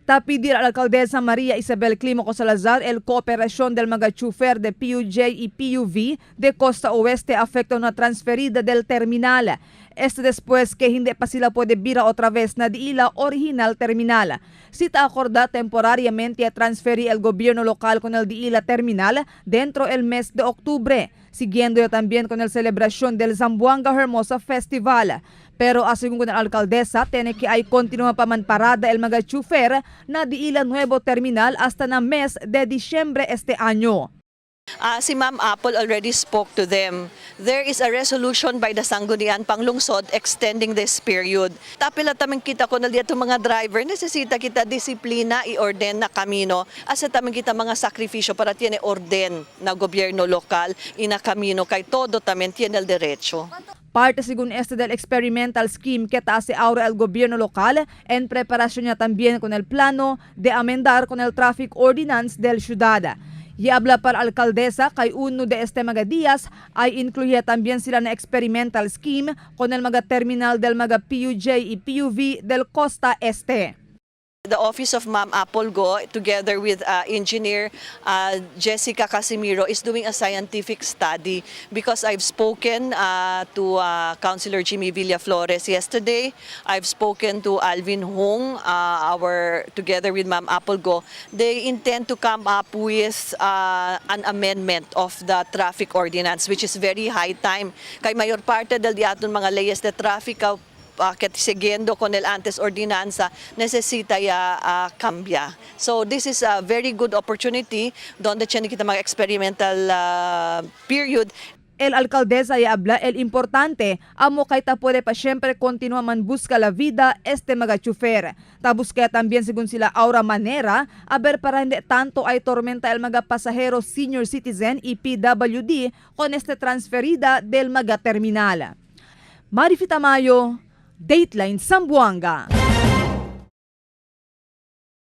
Ta pedir a la alcaldesa María Isabel Clímaco Salazar el cooperación del mga chofer de PUJ y PUV de Costa Oeste afecta una transferida del terminal. Este después que hindi pa sila puede bira otra vez na di ila original terminal. Si ta acorda temporariamente a transferir el gobierno local con el di ila terminal dentro el mes de octubre, siguiendo ya también con el celebración del Zamboanga Hermosa Festival. Pero según con la alcaldesa, tiene que hay continua pa man parada el mga chofer na di ila nuevo terminal hasta na mes de diciembre este año. Si Ma'am Apple already spoke to them. There is a resolution by the Sangguniang Panglungsod extending this period. Tapila tamen kita ko na dito mga driver, necesita kita disiplina y orden na camino. Asa tamen kita mga sakripisyo para tiene orden na gobyerno lokal y na camino kay todo tamen tiene el derecho. Parte según este del experimental scheme que hace ahora el gobierno local en preparación ya también con el plano de amendar con el traffic ordinance del ciudad. Y habla para alcaldesa kay uno de este mga días ay incluye también sila na experimental scheme con el mga terminal del mga PUJ y PUV del Costa Este. The office of Ma'am Apple Go, together with engineer Jessica Casimiro, is doing a scientific study because I've spoken to Councilor Jimmy Villaflores yesterday. I've spoken to Alvin Hong, our together with Ma'am Apple Go. They intend to come up with an amendment of the traffic ordinance, which is very high time. Kay mayor parte del diaton mga leyes de tráfico que siguiendo con el antes ordinanza necesita ya cambia. So this is a very good opportunity donde tiene kita mga experimental period. El alcaldesa ya habla el importante, amo kay ta puede pa siempre continua man busca la vida este mga chofer. Ta busca también según sila aura manera, a ver para hindi tanto ay tormenta el mga pasahero senior citizen y PWD con este transferida del mga terminal. Marifi Tamayo, Dateline Zamboanga.